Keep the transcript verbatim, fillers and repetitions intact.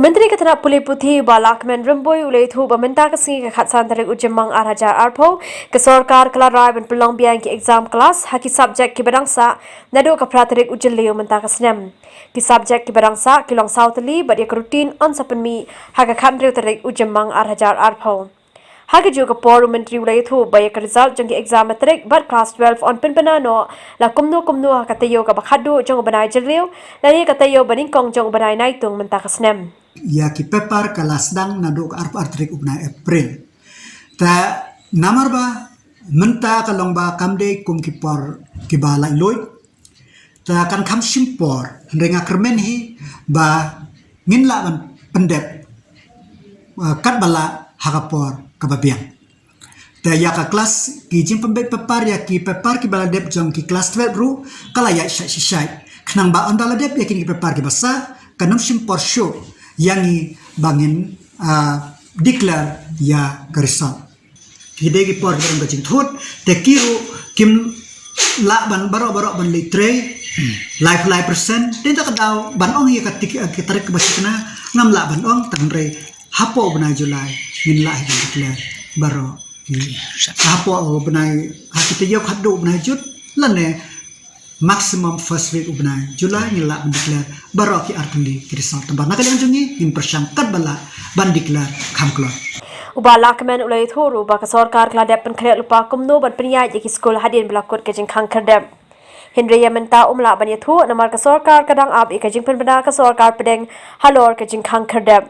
Myntri ka tnat pule puthi Bah Lahkmen Rymbui u la ïathuh ba mynta ka sngi ka khatsan tarik u Jymmang arhajar arphew, ka sorkar ka la rai ban pynlong biang ki exam class ha ki subject kiba dang sah naduh ka phra tarik u Jylliew mynta ka snem. Ki subject kiba dang sah ki long saw tylli bad ïa ka routine yn sa pynmih ha ka khathynriew tarik u Jymmang arhajar arphew. Ha kajuh ka por u Myntri u la ïathuh ba ïa ka result jong ki exam matric bad class twelve yn pynbna noh la kumno kumno ha ka taïew kaba khatduh jong u bnai Jylliew lane ka taïew banyngkong jong u bnai Naitung mynta ka snem. Ïa ki paper ka la sdang naduh ka arphew ar tarik u bnai April. Te namar ba mynta ka long ba kam dei kum ki por kiba laitluid, te kan kham shim por, hynrei nga kyrmen hi ba ngin lah ban pyndep, uh, katba lah ha ka por kaba biang. Te ïa ka class, ki jingpynbeit paper ïa ki paper kiba la dep jong ki class twelve ruh ka la ïaid shai shai. Khnang ba ynda la dep ïa kine ki paper kiba sah, kan ym shim por shuh ïa ngi ba ngin, uh, declare ïa ka result. Ki dei ki por kiba don ka jingthut, te ki ruh kim lah ban baroh baroh ban leit trei lai phew lai percent. Te ynda ka daw ban ong ïa ka tik-, ka tarik kaba shiphew ngam lah ban ong, tang hynrei hapoh u bnai July ngin lah hi ban declare baroh ki, hapoh u bnai, ha ki taïew khatduh u bnai June lane maximum first week u bnai July ngin lah ban declare baroh ki ar tylli ki result. Tangba na ka liang jong ngi ngin pyrshang katba lah ban declare kham kloi. U Bah Lahkmen u la ïathuh ruh ba ka sorkar ka la dep pynkhreh lypa kumno ban pynïaid ïa ki skul hadien ba la kut ka jingkhang khyrdep. Hynrei ïa mynta um lah ban ïathuh namar ka sorkar ka dang ap ïa ka jingpynbna ka sorkar pdeng halor ka jingkhang khyrdep.